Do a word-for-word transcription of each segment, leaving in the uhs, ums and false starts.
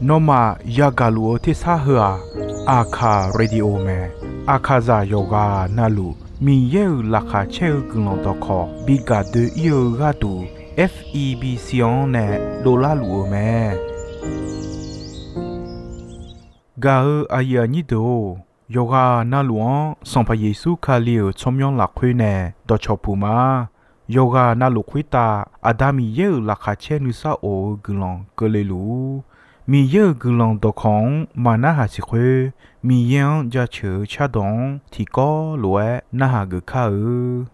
Nawmaf yagaq luf-eu tersar heu-aq, Aqkaq Radio mae. Aqkaqzaq yawqghaq navluf Miqyaer-euq laqkhaq caer-eu guiqlanq dawqkawq bi gaq doe-ir-eu gharduq, F E B C-anr nae dovlar luf-eu mae. Gaq-eu aqyuif aqnyir deuq-or, yawqghaq navluf-anr Sanqpaq Yeqsur Kali-euq tsawrmyanr lafkhoer nae dawqcawq puq ma. Yawqghaq navluf khoertav Aqda Miqyaer-euq laqkhaq caer nuisar of-eu guiqlanq keuvle luf-ur. Miqyaer-euq guiqlanq dawqkawq-anr maqnarhaq siq khoer, Miqyaer-anr jaceuq-eu cardawq-anr tiqkawv lof-aer narhaq geuf kar-eu.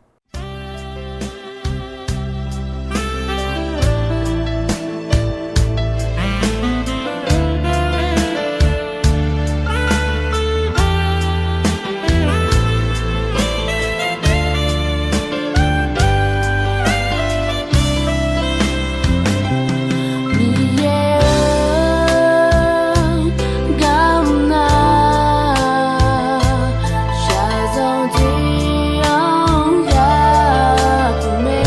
Miqyaer-or, garma shaqzanq tiq-anr yapuq mae.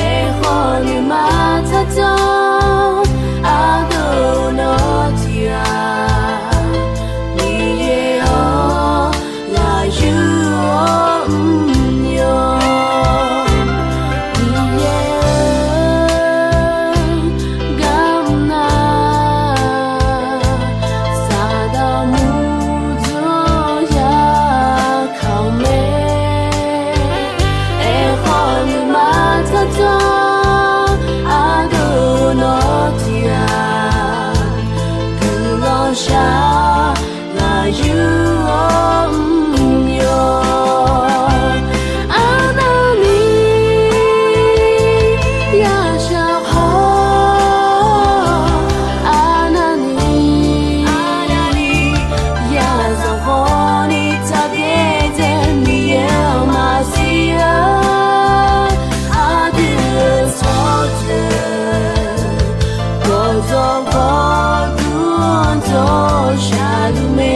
Aerkhawf nuima tsardzanr ardov nawr tiq-aq, Miqyaer-or, lafyur-awr mr-awr, Miqyaer-or, garma saqdaq muqdzanr yakaq-eu mae. Aerkhawf nuima tsardzanr ardov nawr tiq-aq, guiqlanq shar lafyur-awr mr-awr, arnavni yashaq khawf, arnavni yazanq khawfni tsaqbyaer dzae Miqyaer-anr maqsiq-a. Aqdui-euq tsawrjeuq gawqdzawq gawqdmr dawq shaqluf mae.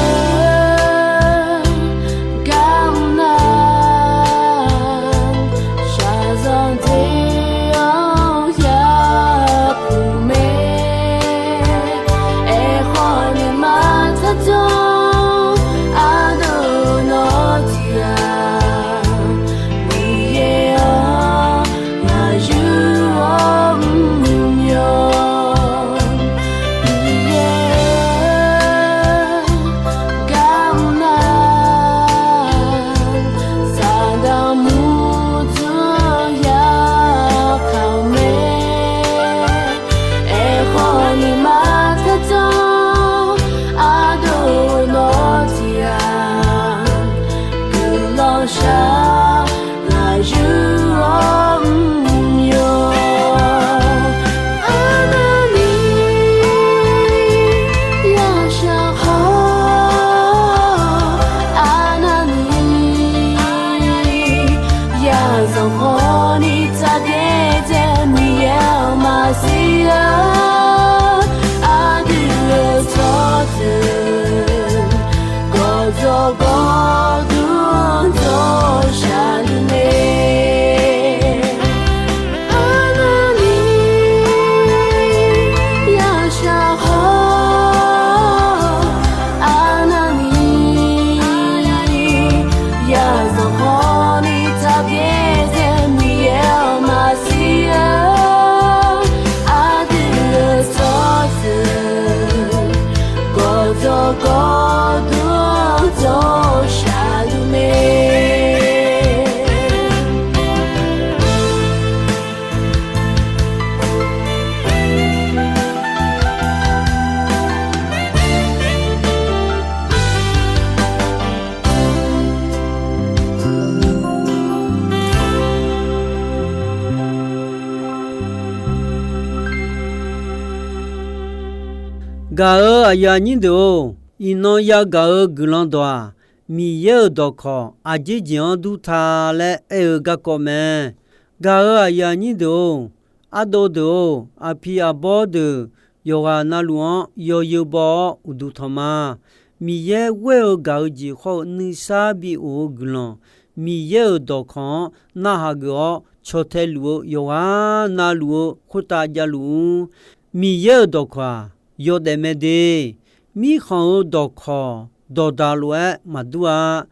Miqyaer-or, garma shaqzanq tiq-anr yapuq mae. Aerkhawf nuima tsardzanr ardov nawr tiq-aq, Miqyaer-or, lafyur-awr mr-awr, Miqyaer-or, garma saqdaq muqdzanr yakaq-eu mae. Aerkhawf nuima tsardzanr ardov nawr tiq-aq, guiqlanq shar lafyur-awr mr-awr, arnavni yashaq khawf, arnavni yazanq khawfni tsaqbyaer dzae Miqyaer-anr maqsiq-a. Aqdui-euq tsawrjeuq gawqdzawq gawqdmr dawq shaqluf mae. Arnavni yashaq khawf, arnavni yazanq khawfni tsaqbyaer dzae Miqyaer-anr maqsiq-a. Aqdui-euq tsawrjeuq gawqdzawq gawqdmr dawq shaqluf mae. Gaq-eu aqyuif aqnyir deuq-or, Iqnan yagaq-eu guiqlanq dawq-aq, Miqyaer-euq dawqkawq aqjeq jeq-anr dur ta laer aer-eu garkawv mae. Gaq-euq aqyuif aqnyir deuq-or, ardov deuq-or, aqpiq aqbawr deuq yawqghaq navluf-anr yawzeu baw-awr uqduq tanq ma. Miqyaer ghoer-eu gaq-eu jeq khawr-eu nuisar bi of-eu guiqlanq, Miqyaer-euq dawqkawq-anr narhaq geuf-awr caw tae luf-eu yawqghaq navluf-eu khoertav javluf-ur. Miqyaer-euq dawqkawq-aq, yawdaef mae de. Mirkhanq-euq dawqkawq dawqdaq lof-aer maqdur-a.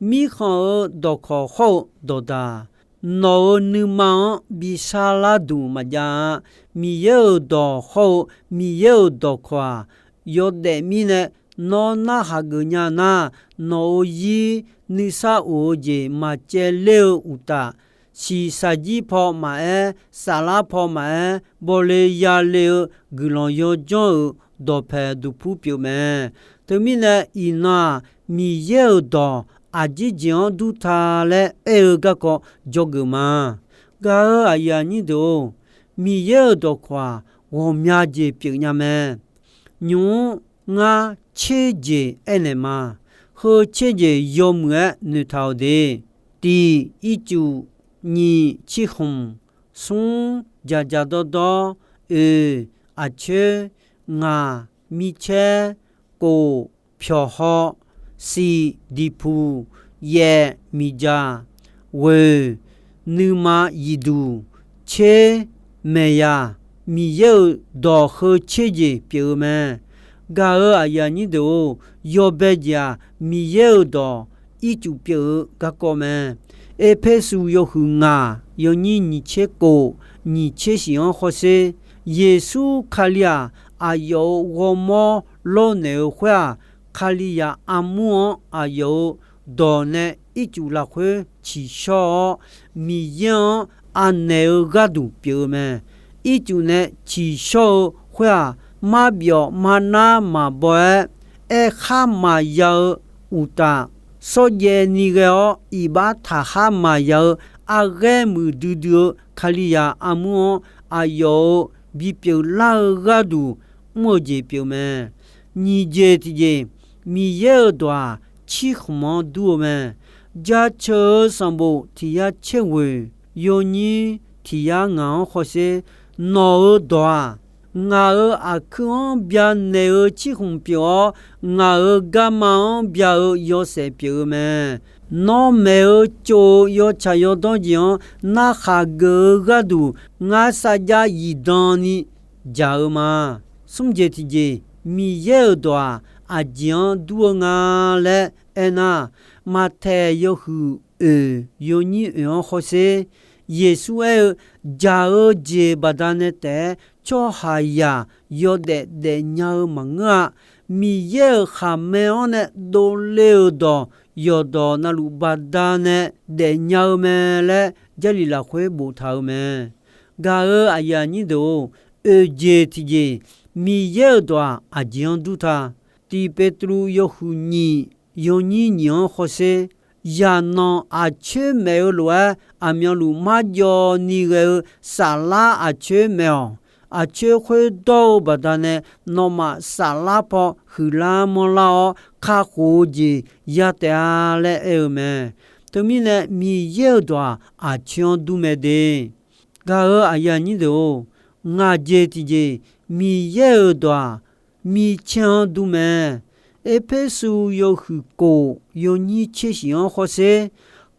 Mirkhanq-euq dawqkawq hawr-eu dawqdaq, nawq-euq nuima-anr bi sharlar duq maqjav-a. Miqyaer-euq dawq hawr-eu Miqyaer-euq dawqkawq-aq, yawdaef mirnae nawr narhaq geuf nya nar, nawq-euq zir nuisar of-eu jeq maqcaevler-eu uqtaf, shiqshaq jir paw maqaer, saflar paw maqaer, bawle yale-eu guiqlanq yawdzanr-euq dawqpaeq duqpur pyeuf mae. Teumirnae iqnan-aq, Miqyaer-euq dawq aqjeq jeq-anr dur ta laer aer-eu garkawv dzawgeuf ma. Gaq-euq aqyuif aqnyir deuq-or, Miqyaer-euq dawqkawq-aq, ghawqmya jeq pyeufnya mae. Nymq-mr ngar tser jeq aernaeq ma. Heu tser jeq yawmuiq-aer noeqtaq-euq de. Tiq ircuf, nyiq cirkhmq, smr dzaqdzaq dawrdawr, oeq aqcoer, ngaq micaer, kof pyawqhaw, siq diqpuq, yaef miqdzaq, ghoeq nuima zifduq, tser maeqya. Miqyaer-euq dawq heu tser jeq pyeuf-eu mae. Gaq-euq aqyuif aqnyir deuq-or, yawbae jeq-aq, Miqyaer-euq dawq ircuf pyeuf-eu garkawv mae. Erpersu yawhuiq ngaq yawnyir nyiq tser kof, nyiq tser shif-anr hawsher, Yeqsur Kali-aq, aqyawf-euq ghawrmawr lawrnaeq-eu khoer-aq, Kalizaq armur-anr aqyawf-euq dawq nae ircuf lafkhoer ciqshawr-awr, Miqyaer-anr anaeq-eu gharduq pyeuf-eu mae. Ircuf nae ciqshawr-eu khoer-aq, marbyawf marnar maqbaw-aer, aerkhar maqya-eu uqtaf, sawrjaev ni ghae-awr iqbax taqkhar maqya-eu arghaer muiqdui dui-eu Kalizaq armur-anr aqyawf-euq bipyeuf lar-eu gharduq mr-eu jeq pyeuf mae. Nyiq jeq tiqjeq, Miqyaer-euq dawq-aq, cirkhmq-anr dur-eu mae. Jaceuq-eu sanqbof tiq yar tser ghoeq yawnyir tiq yar ngaq-anr hawsher, nawq-euq dawq-aq, ngaq-euq aqkuir-anr byanaeq-eu cirkhmq pyeuf-awr, ngaq-euq garma-anr bya-eu yawshaef pyeuf-eu mae. Nawr maeq-eu tsov-eu yawtsaq yawdawr jeq-anr narkhaq geuf-eu gharduq, ngar sarjax zifdan ni dzaq-eu ma. Smr jeq tiqjeq, Miqyaer-euq dawq-aq, aqjeq-anr dur-eu nga laer aernar, Maqtaeq yawhuiq oeq yawnyir oeq-anr hawsher, Yeqsur aer-eu, dzaq-eu jeq baqdanae taef-aer tsawrhaqzaq yawdaef daefnya-eu maqngeur-a. Miqyaer-euq khaqmae-anr nae dovle-euq dawq yawqdawq navluf baqdanae daefnya-eu mae laer Jarlif lafkhoer boftaq-eu mae. Gaq-euq aqyuif aqnyir deuq-or, oeq jeq tiqjeq, Miqyaer-euq dawq-aq, aqjeq-anr dur ta. Tiq Petru yawhuiq nyiq yawnyir nyiq-anr hawsher, yaqnanq aqcoer maeq-eu lof-aer aqmyanluf marjawv ni ghae-eu saflar aqcoer maeq-awq. Aqcoer khoerdawr-eu baqdanae nawmaf saflar paw huiqlar manrlar-awr kakhof-eu jeq ya taef-a laer aer-eu mae. Teumirnae Miqyaer-euq dawq-aq, aqcoer-anr dur mae de. Gaq-euq aqyuif aqnyir deuq-or, ngaq jeq tiqjeq, Miqyaer-euq dawq-aq, micaer-anr dur mae. Erpersu yawhuiq kof yawnyir tser shif-anr hawsher,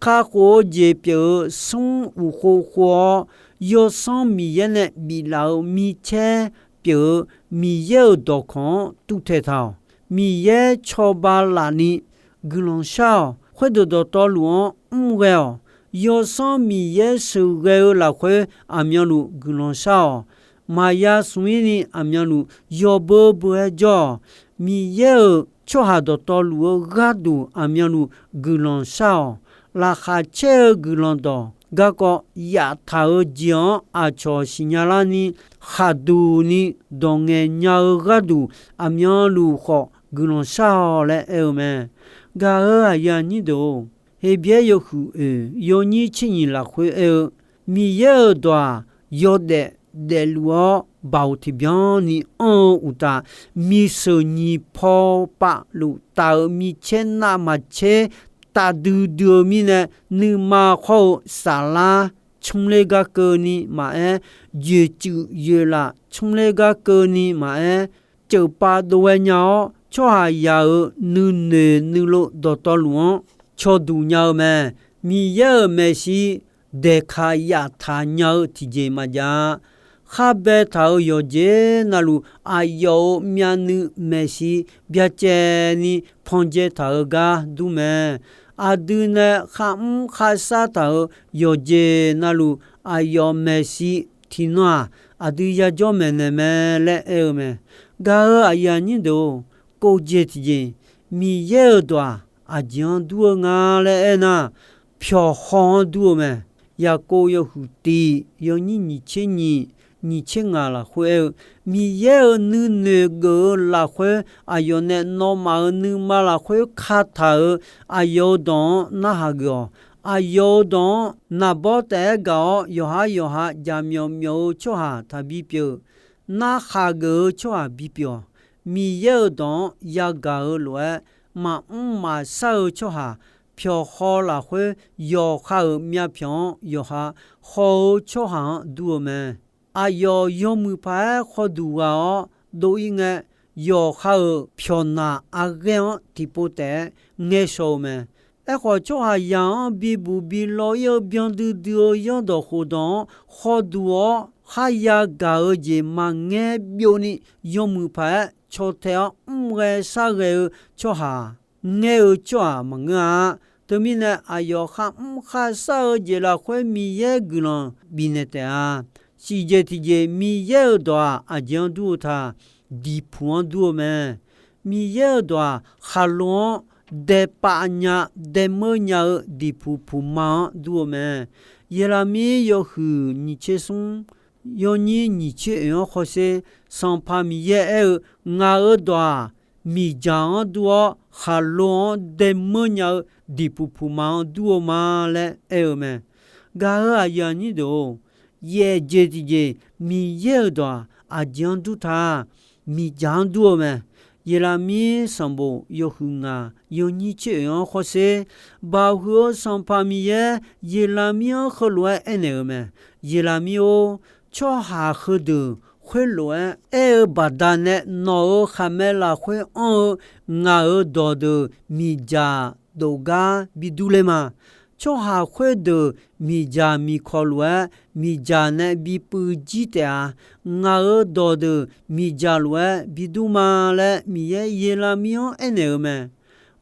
kakhof-eu jeq pyeuf-eu smr uqkhov khov-awr, Yawsanr Miqyaer nae biflaf-euq micaer pyeuf-eu Miqyaer-euq dawqkawq-anr tuvtaeq taq-awq. Miqyaer cawba laf ni guiqlanq shar-awq. Khoerdeuq dawqtawvluf-anr mrghae-awq. Yawsanr Miqyaer sheuqghae-eu lafkhoer aqmyanluf guiqlanq shar-awq. Maqya smq-ir ni aqmyanluf yawbeu beu-aer jawr-awq. Miqyaer-euq tsawrhaq dawqtawvluf-eu gharduq aqmyanluf guiqlanq shar-awq. Laqkhaq caer-eu guiqlanq dawq garkawv yaftaq-eu jeq-anr aqcawq siqnya larni, khaqduq ni dawq ngaeq nya-eu gharduq aqmyanluf khawf guiqlanq shar-awq laer aer-eu mae. Gaq-euq aqyuif aqnyir deuq-or, Heqbyaer yawhuiq oeq yawnyir tser nyiq lafkhoer aer-eu, Miqyaer-euq dawq-aq, yawdaef daefluf-awr baoq tiqbyan ni anr-eu uqtaf, miqsheuq nyiq paw pavluf taf-euq micaer navmaqtser tafdui dui-eu mirnae, nuima khawr-eu saflar tsmrler gar keuvni maqaer, yoeqcuif yoeqlaf tsmrler gar keuvni maqaer, ceufpav dov ghae nya-awr, tsawrhaqzaq-euq nuinoeq nuilov dawqtawvluf-anr cawduq nya-eu mae. Miqyaer-euq maeqshi daeqkaq yaftaq nya-eu tiqjeq maqjav-a. Khar baetaq-euq yawqjeq navluf, aqyawf-euq myavnuiv maeqshi byacaevni pandzae taq-eu gar dur mae. Aqdui nae kharmr kharshar taq-euq yawqjeq navluf, aqyawf maeqshi tiqnan-aq, aqdui yajawr maeqnaeq mae laer aer-eu mae. Gaq-euq aqyuif aqnyir deuq-or, kov jeq tiqjeq, Miqyaer-euq dawq-aq, aqjeq-anr dur-eu nga laer aernar, pyawqhaw-anr dur-eu mae. Yaqkov yawhuiq tiq yawnyir nyiq tser nyiq, nyiq tser ngaq lafkhoer aer-eu, Miqyaer-euq nuinoeq geuf-eu lafkhoer, aqyawf nae nawmaf-euq nuima lafkhoer kataq-euq aqyawf-euq dawq-anr narhaq geuf-awq. Aqyawf-euq dawq-anr naqbawr taef-aer gaq-awr, yawqhar yawqha jaqmyawf myawf-eu tsawrhaq taqbi pyeuf. Narhaq geuf-eu tsawrhaq bipyeuf-awq. Miqyaer-euq dawq-anr yagaq-eu lof-aer, maqmr maqshar-eu tsawrhaq pyawqhaw lafkhoer, yawqha-euq myavpyawq-anr yawqha haw-eu tsawrhaq-anr dur-eu mae. Aqyawf yawmuiq paq-aer khawduq ghaq-awr dov-ir ngae, yawqha-euq pyawqnaq arghaer-anr tiqpov taef-aer ngaershaw-eu mae. Aerkhawf, tsawrhaqzaq-anr bibuq bilaw-ir-eu byan duidui-eu zanrdawq khofdawq-anr khawduq-awr kharya gaq-eu jeq maqngaer byovni, yawmuiq paq-aer caw tae-awr mr ghae shar ghae-eu tsawrhaq, ngaer-eu tsawrhaq maqngeur-a. Teumirnae, aqyawf kharmr kharshar-eu jeq lafkhoer Miqyaer guiqlanq bifnaeq taef-a. Siqjeq tiqjeq, Miqyaer-euq dawq-aq, aqjeq-anr dur-eu ta, diqpuq-anr dur-eu mae. Miqyaer-euq dawq-aq, khaqlo-anr daepav nya, daemeur nya-eu diqpuq puqma-anr dur-eu mae. Yeqlaqmir yawhuiq nyiq tser smr, yawnyir nyiq tser oeq-anr hawsher, Sanqpaq Miqyaer aer-eu, Ngaq-euq dawq-aq, miqdzaq-anr dur-awr, khaqlo-anr daemeur nya-eu diqpuq puqma-anr dur-eu ma laer aer-eu mae. Gaq-euq aqyuif aqnyir deuq-or, yaef jeq tiqjeq Miqyaer-euq dawq-aq, aqjeq-anr dur ta, miqdzaq-anr dur-eu mae. Yeqlaqmir sanqbof yawhuiq ngaq yawnyir tser oeq-anr hawsher, Baoq huiq-eu Sanqpaq Miqyaer Yeqlaqmir-anr heulof-aer aernaeq-eu mae. Yeqlaqmir-or, tsawrhaq heudeuq khoerlof-aer aer-eu baqdanae, nawq-euq khaqmae lafkhoer anr-eu ngaq-euq dawqdeuq miqdzaq dof gar bi durler ma. Tsawrhaq khoerdeuq miqdzaq miqkawq lof-aer, miqdzaq nae bi puiv jir taef-a. Ngaq-euq dawqdeuq miqdzaq lof-aer bi dur ma laer Miqyaer Yeqlaqmir-anr aernaeq-eu mae.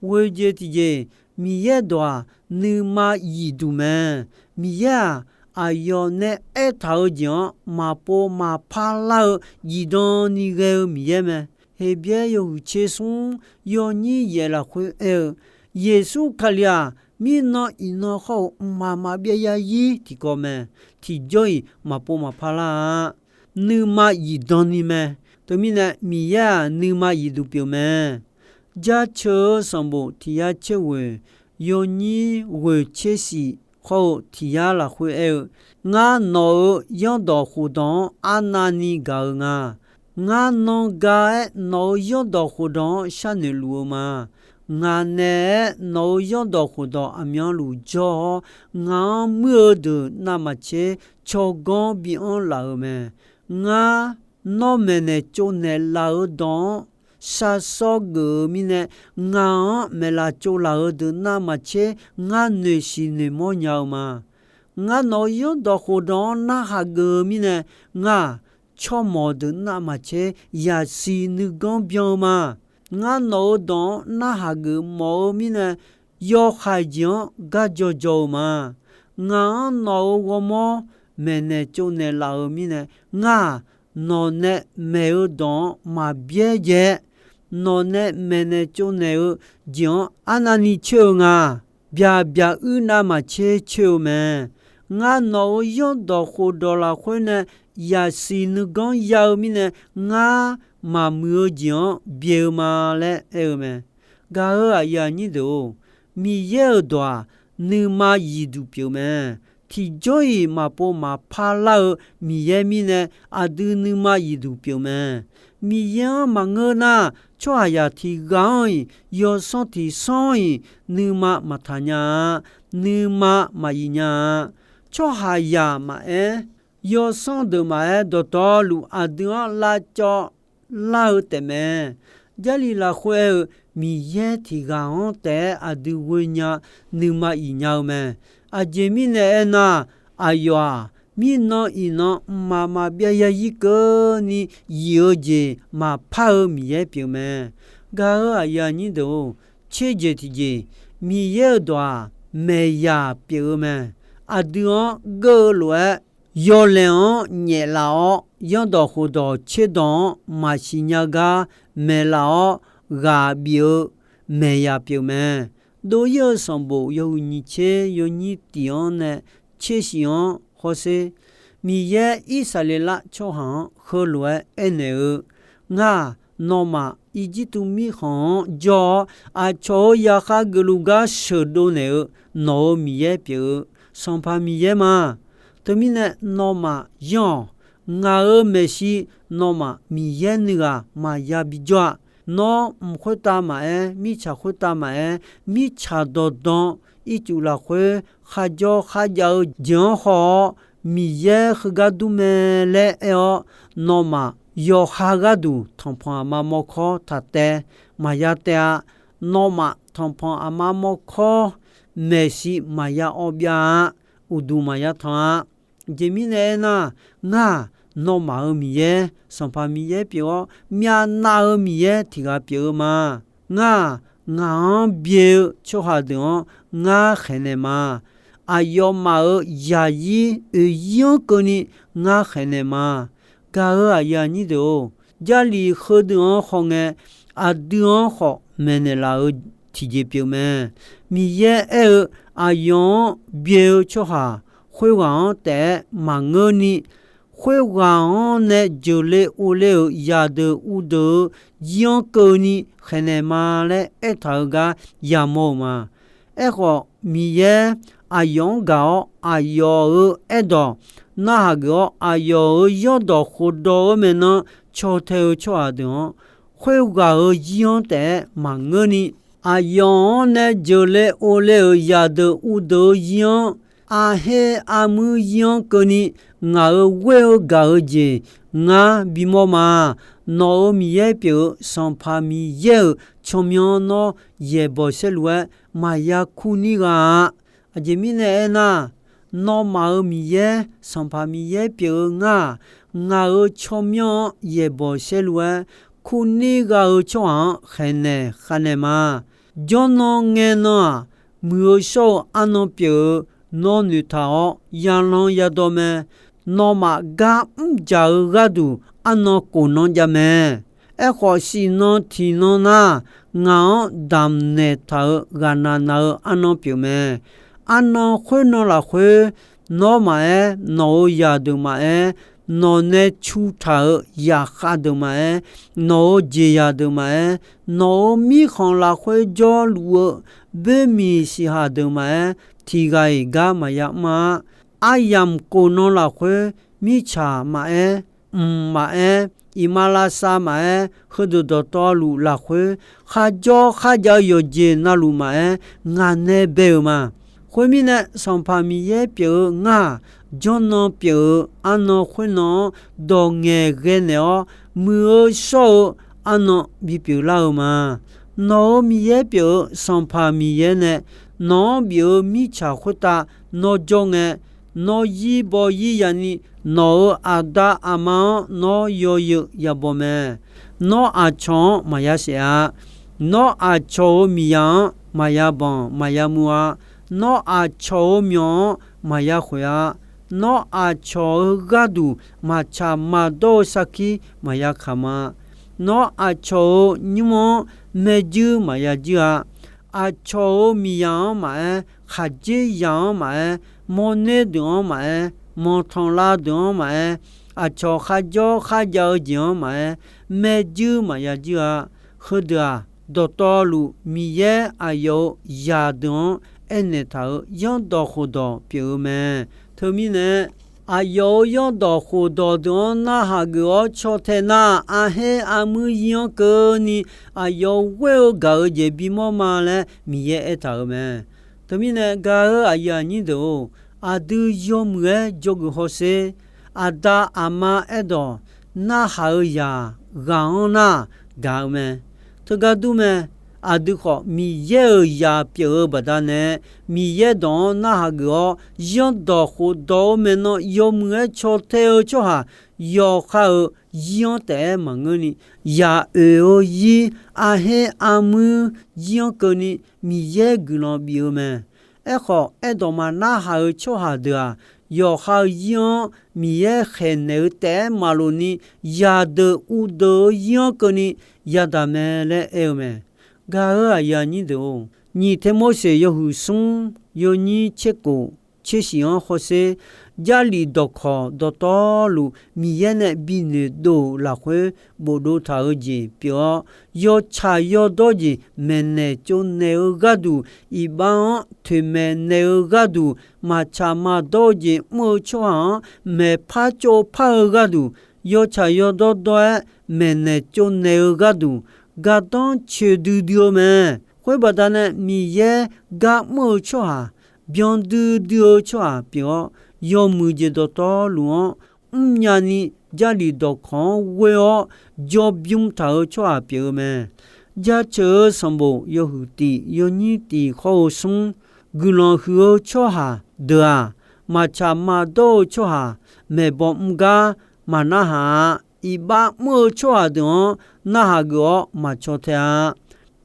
Ghoejeq tiqjeq, Miqyaer dawq-aq, nuima yifduq mae. Miqyaer-aq, aqyawf nae aertaq-eu jeq-anr maqpov maqpar lar-eu, zifdan ni ghae-eu Miqyaer mae. Heqbyaer yawhuiq tser smr, yawnyir yaef lafkhoer aer-eu, Yeqsur Kali-aq, mirnan iqnan khawr-eu mqmaq maqbyav zarzir tiqkawv mae. Tiqjawr-iq maqpov maqpar lar-a. Nuima zifdan ni mae. Teumirnae, Miqyaer-aq, nuima zifduq pyeuf mae. Jaceuq-eu sanqbof tiq yar tser ghoeq, yawnyir ghoeq tser shif khawr-eu tiq yar lafkhoer aer-eu, Ngar nawq-euq zanrdawq khofdawq-anr arnavni gaq-eu nga. Ngar nan ga-aer nawq-euq zanrdawq khofdawq-anr sharnoeq luf-eu ma. Ngaq naeq-aer nawq-euq zanrdawq khofdawq aqmyanluf jawr-awr, ngaq-anr muir-eu deuq navmaqtser tsawrganr bianr laf-euq mae. Ngar, nawr maeqnaeq tsovnaeq laf-eu dawq-anr sharsawr geuf-eu mirnae, ngaq-anr maeqlaf tsovlaf-eu deuq navmaqtser ngar noeqshiq noeqmawr nya-eu ma. Ngar nawq-euq zanrdawq khofdawq-anr narhaq geuf-eu mirnae, ngar-aq, tsawrmawq deuq navmaqtser yaqsiq nuiganr byan-eu ma. Ngar nawq-euq dawq-anr narhaq geuf mawf-eu mirnae, yawhaiq jeq-anr gar jaw jaw-eu ma. Ngaq-anr nawq-euq ghawrmawr maeqnaeq tsovnaeq laf-euq mirnae, ngar-aq, nawq nae maeq-eu dawq-anr maqbyaer jaev-aer, nawq nae maeqnaeq tsovnaeq-eu jeq-anr arnavni coer-eu nga. Byaq byaq uir navmaqtser coer-eu mae. Ngar nawq-euq zanrdawq khofdawq lafkhoer nae yaqsiq nuiganr ya-eu mirnae, ngar maqmuiq-eu jeq-anr byae-eu ma laer aer-eu mae. Gaq-euq aqyuif aqnyir deuq-or, Miqyaer-euq dawq-aq, nuima zifduq pyeuf mae. tiqjawr-iq maqpov maqpar lar-eu Miqyaer mirnae, aqdui nuima zifduq pyeuf mae. Miqyaer-anr maqngeur nar, tsawrhaqzaq tiq ghaq-anr-iq, yawsanr tiq sanr-iq, nuima maqtaq nya-a, nuima maqzif nya-a. Tsawrhaqzaq maqaer, yawsanr deuq maqaer, dawqtawvluf aqdui-anr lavcawv lar-eu taefmae. Jarlif lafkhoer aer-eu, Miqyaer tiq ghaq-anr taef-aer aqdui ghoe nya, nuima zif nya-eu mae. Aqjeq mirnae aernar, aqyawf-aq, mirnan iqnan mqmaq maqbyav zarzir keuvni zif-eu jeq maqpar-eu Miqyaer pyeuf mae. Gaq-euq aqyuif aqnyir deuq-or, tserjeq tiqjeq, Miqyaer-euq dawq-aq, maeqyaq pyeuf-eu mae. Aqdui-anr geur-eu lof-aer, yawlaeq-anr nyaeflaf-awr, zanrdawq khofdawq tserdawq-anr maqsiq nya gar maeqlaf-awr, ghaq bif-eu maeqyaq pyeuf mae. Dov-ir-eu sanqbof yawhuiq nyiq tser yawnyir tiq-anr nae tser shif-anr hawsher. Miqyaer Irsaqleqlav tsawrhaq-anr heulof-aer aernaeq-eu, Ngar-aq, nawmaf Irjirtuv mirkhanq-anr jawr-awr, aqcawq-euq zaqkhav geufluf gar sheuqdov naeq-eu, nawq-euq Miqyaer pyeuf-eu, Sanqpaq Miqyaer ma. Teumirnae nawmaf yanr-awq. Ngaq-euq maeqshi nawmaf Miqyaer nuighaq maqya bijawr-a. Nawr mq khoertav maqaer, mirtsaq khoertav maqaer, mirtsaq dawqdan ircuf lafkhoer kharjawr kharjav-eu jeq-anr haw-awr, Miqyaer heugar dur mae laer aer-awr, nawmaf yawqha gharduq tanqpanq aqma mawrkawr taq taev maqya taev-a. Nawmaf tanqpanq aqma mawrkawr maeqshi maqya awv byav-a. Uqduq maqya tanq-a. Aqjeq mirnae aernar, ngar-aq, nawmaf-euq Miqyaer, Sanqpaq Miqyaer pyeuf-awr, myavnav-eu Miqyaer tiq ghaq pyeuf-eu ma. Ngar-aq, ngaq-anr byae-eu tsawrhaq deuq-anr ngar khaeqnaeq ma. Aqyawfmaf-euq zaqzir oeqzir-anr keuvni ngar khaeqnaeq ma. Gaq-euq aqyuif aqnyir deuq-or, Jarlif heudeuq-anr hawngae, aqdui-anr khawf maeqnaeq laf-eu tiqjeq pyeuf mae. Miqyaer aer-eu, aqyawf-anr byae-eu tsawrhaq khoerghaq-anr taef-aer maqngeurni, khoerghaq-anr nae jeuqle ovle-euq zaqdeuq uvdeuq-eu zir-anr keuvni khaeqnaeq ma laer aertaq-eu gar yamawr-euq ma. Aerkhawf, Miqyaer aqyawf-anr gaq-awr, aqyawf-euq aerdawq narhaq geuf-awr, aqyawf-euq zanrdawq khofdawq-eu maeqnan caw tae-eu tsawrhaq deuq-anr, khoerghaq-euq zir-anr taef-aer maqngeurni, aqyawf-anr nae jeuqle ovle-euq zaqdeuq uvdeuq-eu zir-anr, arher armuir zir-anr keuvni, ngaq-euq ghoer-eu gaq-eu jeq ngar bimawr ma. Nawq-euq Miqyaer pyeuf-eu Sanqpaq Miqyaer-euq tsawrmyanr nawr yaeqbawq saerlu-aer maqya kur nir gha-a. Aqjeq mirnae aernar, nawmaf-euq Miqyaer, Sanqpaq Miqyaer pyeuf-eu ngar-aq, ngaq-euq tsawrmyanr-anr yaeqbawq saerlu-aer kur nir gha-eu tsawrhaq-anr khaeqnaeq khavnaeq ma. Jawrnan ngaenan-aq, muiq-eu shawr-eu arnan pyeuf-eu nawr noeqtaq-awr yalan yadawr mae. Nawmaf gar mrjaq-eu gharduq arnan khofnan jav mae. Aerkhawf, siqnan tiqnan nar, ngaq-anr damqnaeq taq-euq ghaqnaq naq-eu arnan pyeuf mae. Arnan khoernan lafkhoer, nawr maqaer, nawq-euq zaqdeuq maqaer, nawq nae cu taq-euq zaqkhav deuq maqaer, nawq-euq jeqzaq deuq maqaer, nawq-euq mirkhanq lafkhoer jawrluf-eu boermiq siqhaq deuq maqaer, tiq ghaq-iq gar maqya mr-a. Aryamq khofnan lafkhoer, mirtsaq maqaer, mq maqaer, iqmalavshav maqaer, heudeuq dawqtawvluf lafkhoer, kharjawr kharjav-eu yawqjeq navluf maqaer, ngaq nae bae-euq ma. Khoermirnae, Sanqpaq Miqyaer pyeuf-eu ngar-aq, jawrnan pyeuf-eu arnan khoernan-anr dawq ngaeqghae naeq-awr, muiq-eu shawr-eu arnan bipyeuf lar-eu ma. Nawq-euq Miqyaer pyeuf-eu Sanqpaq Miqyaer nae nawq-anr bif-eu mirtsaq khoertav nawr jawr ngae, nawr zir baw zir yani, nawq-euq aqda aqma-anr nawr yawzeu yabaw mae. Nawr aqcawq-anr maqya saef-a. Nawr aqcawq-euq miqzaq-anr maqya banq maqya muiv-a. Nawr aqcawq-euq myawq-anr maqya khoeq-a. Nawr aqcawq-euq gharduq maqtsaq maqdawr-eu sarkir maqya kamq-a. Nawr aqcawq-euq nymr-anr maerjuir maqya juir-a. Aqcawq-euq miqzaq-anr maqaer, khaqdzerzaq-anr maqaer, mawrner deuq-anr maqaer, manqtanqlav deuq-anr maqaer, aqcawq kharjawr kharjav-eu jeq-anr maqaer, maerjuir maqya juir-a. Heudeuq-aq, dawqtawvluf Miqyaer aqyawf-euq zaqdeuq-anr aernaeq taq-euq zanrdawq khofdawq pyeuf-eu mae. Teumirnae, aqyawf-euq zanrdawq khofdawq deuq-anr narhaq geuf-awr caw tae nar, arher armuir zir-anr keuvni aqyawf ghoer-eu gaq-eu jeq bimawr ma laer Miqyaer aertaq-euq mae. Teumirnae gaq-eu aqyuif aqnyir deuq-or, aqdui yawmuiq-aer dzawgeuf hawsher. Aqda aqma aerdawq narhaq-eu zaq ghaq-anr nar gaq-eu mae. Teugar dur mae. Aqdui khawf Miqyaer-euq zaq pyeuf-eu baqdanae, Miqyaer dawq-anr narhaq geuf-awr zanrdawq khofdawq-eu maeqnan yawmuiq-aer caw tae-eu tsawrhaq yawqha-euq zir-anr taef-aer maqngeurni, zaq oeq-eu zir, arher armuir zir-anr keuvni Miqyaer guiqlanq bif-eu mae. Aerkhawf, aerdawq maqnarhaq-eu tsawrhaq deuq-aq, yawqha-euq zir-anr Miqyaer khaeqnaeq-eu taef-aer maqlof ni, zaqdeuq uvdeuq-eu zir-anr keuvni yadaq mae laer aer-eu mae. Gaq-eu aqyuif aqnyir deuq-or, nyiq Termorseq yawhuiq smr yawnyir tserkof tsershif-anr hawsher. Jarlif dawqkawq dawqtawvluf Miqyaer nae binoeq dov-euq lafkhoer bofdov taq-eu jeq pyeuf-awr, yawtsaq yawdawr jeq maeqnaeq tsovnaeq-eu gharduq, iqbax-anr toeqmaeq naeq-eu gharduq, maqtsaq maqdawr-eu jeq mr-eu tsawrhaq-anr maeqpar tsovpar-eu gharduq, yawtsaq yawdawr dawr-aer maeqnaeq tsovnaeq-eu gharduq, gardanr coeqdui dui-eu mae. Khoer baqdanae Miqyaer gar mr-eu tsawrhaq, byandui dui-eu tsawrhaq pyeuf-awr, yawmuiq jeq dawqtawvluf-anr mrnya ni, Jarlif dawqkawq-anr ghoe-awr jawrbymr taq-eu tsawrhaq pyeuf-eu mae. Jaceuq-eu sanqbof yawhuiq tif yawnyir tif khawr-eu smr, guiqlanq huiq-eu tsawrhaq deuq-aq, maqtsaq maqdawr-eu tsawrhaq maeqbaw mr gar maqnarhaq-a. Iqbax mr-eu tsawrhaq deuq-anr narhaq geuf-awr maqcaw tae-a.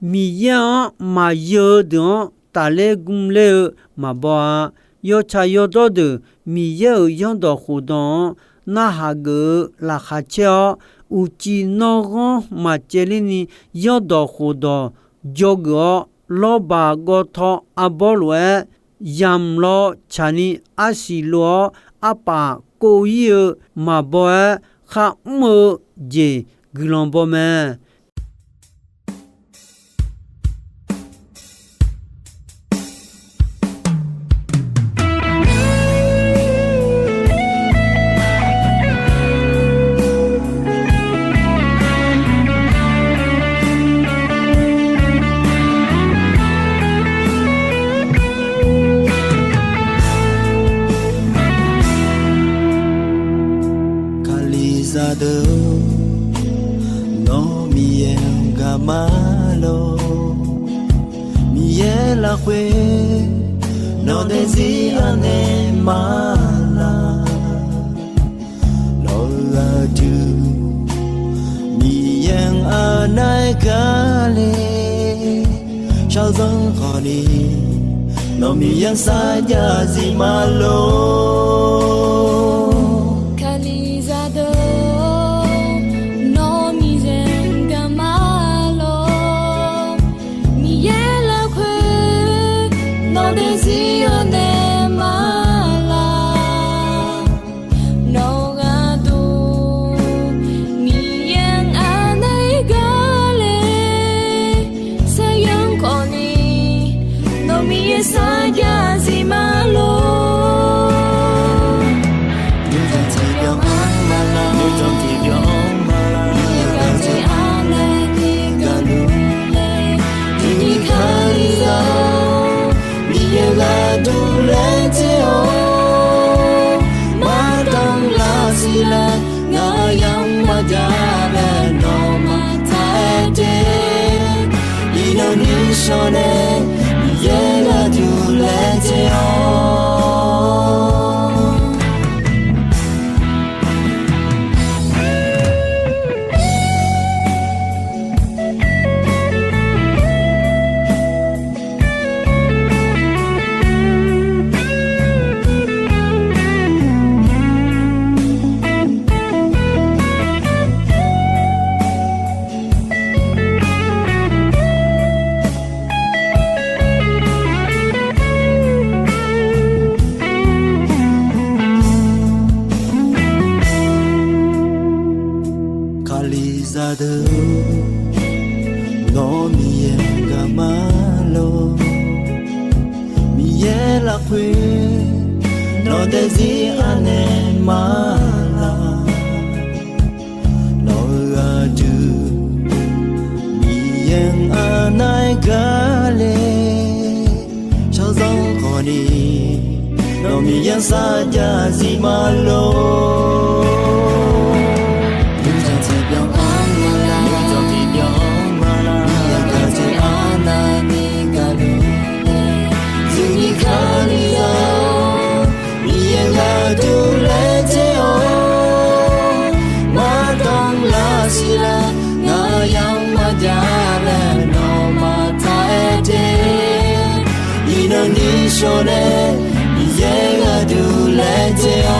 Miqyaer-anr maqyeu-eu deuq-anr tafler gmr ler-eu maqbaw-a. Yawtsaq yawdawr deuq Miqyaer-euq zanrdawq khofdawq-anr narhaq geuf-eu laqkhaq caer-awr, uqcif nawr ghanr maqcaevler ni zanrdawq khofdawq dzawgeuf-awr, lawrbaq gawv taw arbawr lof-aer yamq law tsaqni arsiq lof-awr arpaf kov-ir-eu maqbaw-aer kharmr-eu jeq guiqlanq baw mae. Kalizaq deuq-or, nawr Miqyaer-anr gaq ma lor. Miqyaer lafkhoer nawq daefzir anaeq ma laq. Nawq-eu aqdui Miqyaer-anr anaeq gaq le. Shaqzanr khawfni nawq Miqyaer-anr sarjax zif ma lor. Kalizaq deuq-or, nawr Miqyaer-anr gaq ma lor. Miqyaer lafkhoer nawq daefzir anaeq ma laq. Nawq-eu aqdui Miqyaer-anr anaeq gaq le. Shaqzanr khawfni nawq Miqyaer sarjax zif ma lor. Nuijanq tiqbyan-anr ma laq, nuijanq tiqbyan-anr ma laq, Miqyaer gaq jeq anaeq ni gaqluf le. Tiqnyir Kalizaq-or, Miqyaer gharduq laer tser-awr, maqdanr lar siq laer ngaq-euq yamq maqjav laer nawmaf taq-aer te. Iqnan nuishawr nae Miqyaer gharduq laer tser-awr. khoer, nawq daefzir anaeq ma laq. Nawq-euq aqdui, Miqyaer-anr arnav-aer gar le, shawrzanr khawf ni, nawq Miqyaer sarjax zif ma lor. Nuijanq tiqbyan-anr ma laq, nuijanq tiqbyan-anr ma laq, Miqyaer gaqdzae arnavni gaqluf-aer, zuini kali-awr, Miqyaer gharduq laejae-awr, mardanr lar siqlar, ngaq yamq maqjav laer nawmaf taq-aer de. Iqnan ni shawr nae, Miqyaer gharduq laejae-awr,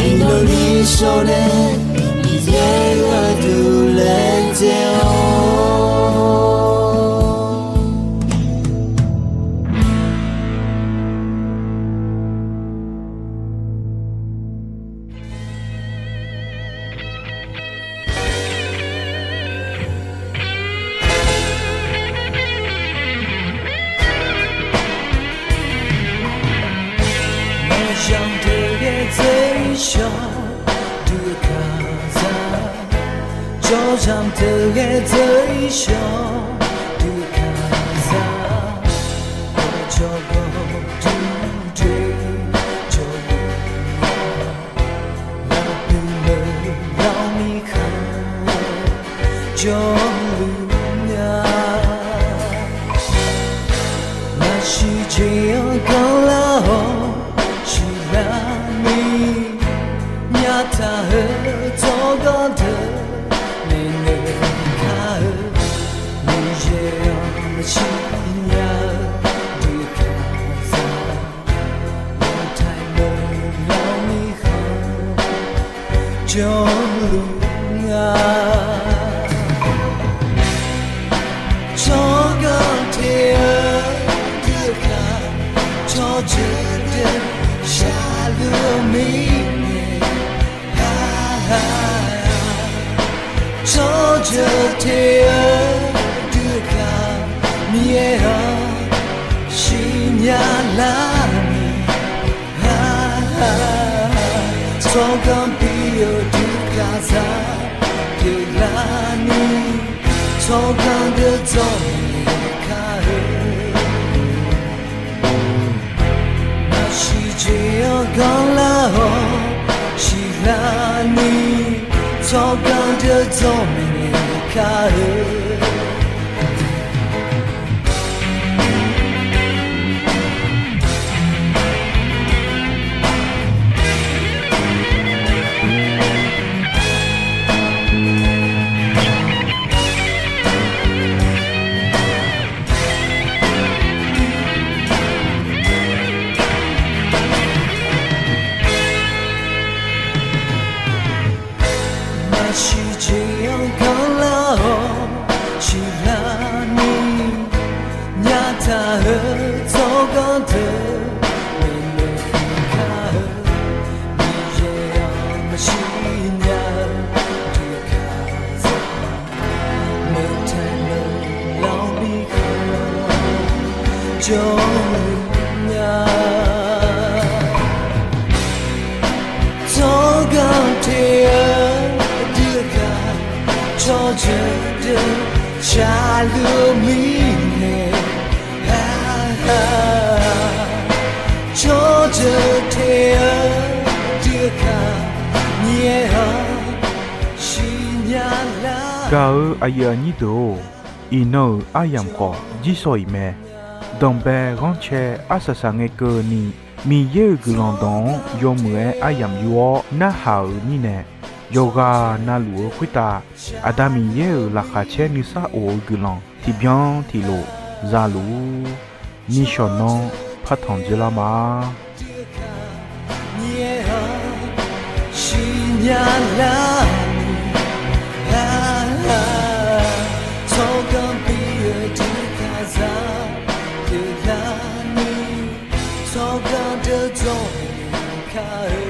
iqnan ni shawr nae, Miqyaer gharduq laejae-awr. Maqzanq deuqghae dzeur-ir shawr, dui kaqzaq. Jawrzanq deuqghae dzeur-ir shawr, dui kaqzaq. Jawrgawv duq doe jawrluf-a, lafpuq meuq lawr mirkhanq jawrluf-a. Naqsiq jeq-anr ganrlar-awr siqlarni, nyaftaq-eu tsawrganr deuq maeqnaeq kar-eu, Miqyaer-anr maqsiq nya-eu dui kaqzaq. Maqtaeq meuq lawr mirkhanq jawrluf-a. Tsawrganr te-eu dui kaq, tsawrjeuq deuq shaqluf-eu mirnae, tsawrjeuq te-eu dui kaq, Miqyaer-anr siqnya lar-ni, tsawrganr bi-eu dui kaqzaq pyeuflarni, tsawrganr deuq dzawr naeq kar-eu. Naqsiq jeq-anr ganrlar-awr siqlarni, tsawrganr deuq dzawr naeq kar-eu. Naqsiq jeq-anr ganrlar-awr siqlarni, nyaftaq-eu tsawrganr deuq maeqnaeq kar-eu, Miqyaer-anr maqsiq nya-eu dui kaqzaq, meuq taeq meuq lawr mirkhanq jawrluf-a. Tsawrganr te-eu dui kaq, tsawrjeuq deuq shaqluf-eu mirnae, tsawrjeuq te-eu dui kaq, Miqyaer-anr siqnya lar. Gaq-eu aqyuif aqnyir deuq-or, iqnan-euq aryamq khawf jirsawq iq mae. Danqbae ghanrcae arsaq saq ngae keuvni, Miqyaer-euq guiqlanq dawq-anr yawmuiq-aer aryamq yur-awr narhaq-euq mirnae, yawqghaq navluf-eu khoertav Aqda Miqyaer-euq laqkhaq caer nuisar of-eu guiqlanq tiqbyan tiqlof za luf-ur. Nishawq nanr partanq dzoerlar ma. Siqnya lar-ni, tsawrganr bi-eu dui kaqzaq pyeuflarni, tsawrganr deuq dzawr naeq kar-eu.